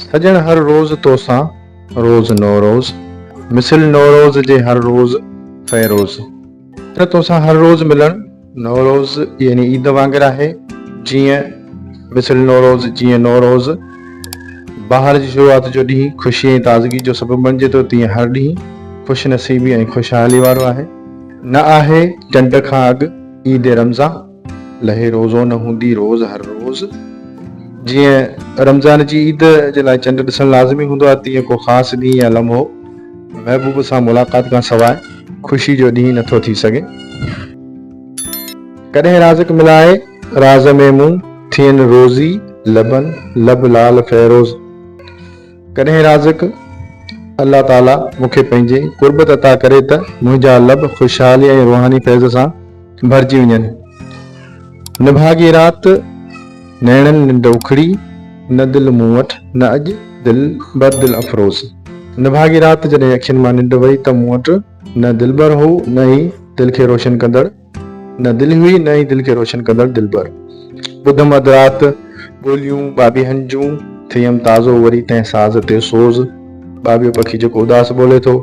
سڄڻ هر روز توسان روز نوروز، مثل نوروز جي هر روز فيروز. سڄڻ توسان هر روز ملڻ نوروز يعني عيد وانگر آهي، جيئن مثل نوروز جيئن نوروز بهار جي شروعات جو ڏينهن خوشي ۽ تازگي جو سبب بڻجي ٿو، تيئن هر ڏينهن خوش نصيبي ۽ خوشحالي وارو آهي. نه آهي چنڊ کان اڳ عيد رمضان، لهي روزو نه هوندي روز هر روز. جيئن رمضان جي عيد جي لاء چنڊ ڏسڻ لازمي هوندو آهي، تيئن ڪو خاص ڏينهن يا لمحو محبوب سان ملاقات کان سواء خوشي جو ڏينهن نٿو ٿي سگهي. ڪڏهن رازق ملائي راز ۾ مون، ٿين روزي لبن لب لال فيروز. ڪڏهن رازق، الله تعاليٰ، مون کي پنهنجي قربت عطا ڪري ته منهنجا لب خوشحالي ۽ روحاني فيض سان ڀرجي وڃن. نڀاڳي رات، نيڻن ننڊ اکڙي، نه دل مون وٽ نه اڄ دلبر دل افروز. نڀاڳي رات جڏهن اکين مان ننڊ وئي ته مون وٽ نه دلبر هو نه ئي دل کي روشن ڪندڙ نه دل هئي نه ئي دل کي روشن ڪندڙ دلبر. ٻڌم اڌ رات ٻوليون ٻاٻيهن جون، ٿيم تازو وري تنهن ساز تي سوز. ٻاٻيهو پکي جيڪو اداس ٻولي ٿو.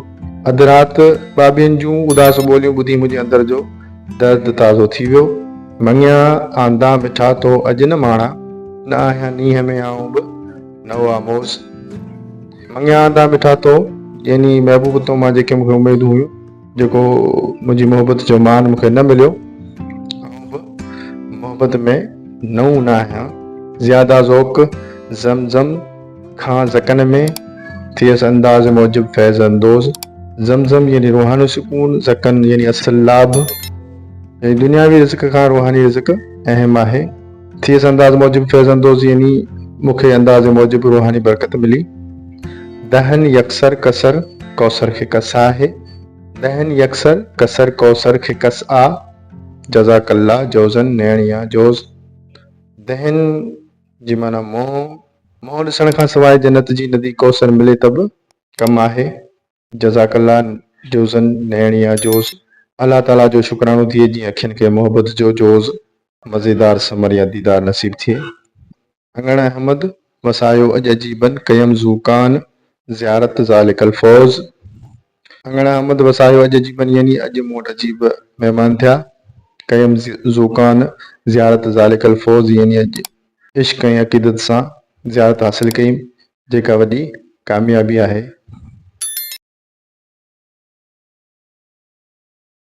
اڌ رات ٻاٻيهن جون اداس ٻوليون ٻڌي منهنجي اندر جو درد تازو ٿي ويو. مڱيا آندا مٺا تو اڄ نه ماڻا، نه آهيان نينهن ۾ آئون به نئون آموز. مڱيا آندا مٺا تو يعني محبوب تو مان جيڪي مون کي اميدون هيون. جيڪو منهنجي محبت جو مان مون کي نه مليو، آئون به محبت ۾ نئون نه آهيان. زياده ذوق زم زم کان زڪن ۾، ٿيس انداز موجب فيض اندوز. زم زم يعني روحاني سڪون، زڪن يعني اصل لاڀ، يعني دنياوي رزق کان روحاني رزق اهم آهي. ٿيس انداز موجب فيض اندوز يعني مون کي انداز موجب روحاني برڪت ملي. دهن يڪسر ڪسر ڪوثر کي ڪس آهي. دهن يڪسر ڪسر ڪوثر کي ڪس آ. جزاڪ الله جوزن نيڻ يا جوز. دهن جي معنيٰ منهن. منهن ڏسڻ کان سواء جنت جي ندي ڪوثر ملي ته به ڪم آهي. جزاڪ الله جوزن نيڻ يا جوز. الله تعاليٰ جو شڪرانو ٿئي جيئن اکين کي محبت جو جوز مزيدار ثمر يا ديدار نصيب ٿئي. اڱڻ احمد وسايو اڄ عجيبن ڪيم ذوقان زيارت ذالڪ الفوز. اڱڻ احمد وسايو اڄ عجيبن يعني اڄ مون وٽ عجيب مهمان ٿيا. ڪيم ذوقان زيارت ذالڪ الفوز يعني اڄ عشق ۽ عقيدت سان زيارت حاصل ڪيم جيڪا وڏي ڪاميابي آهي.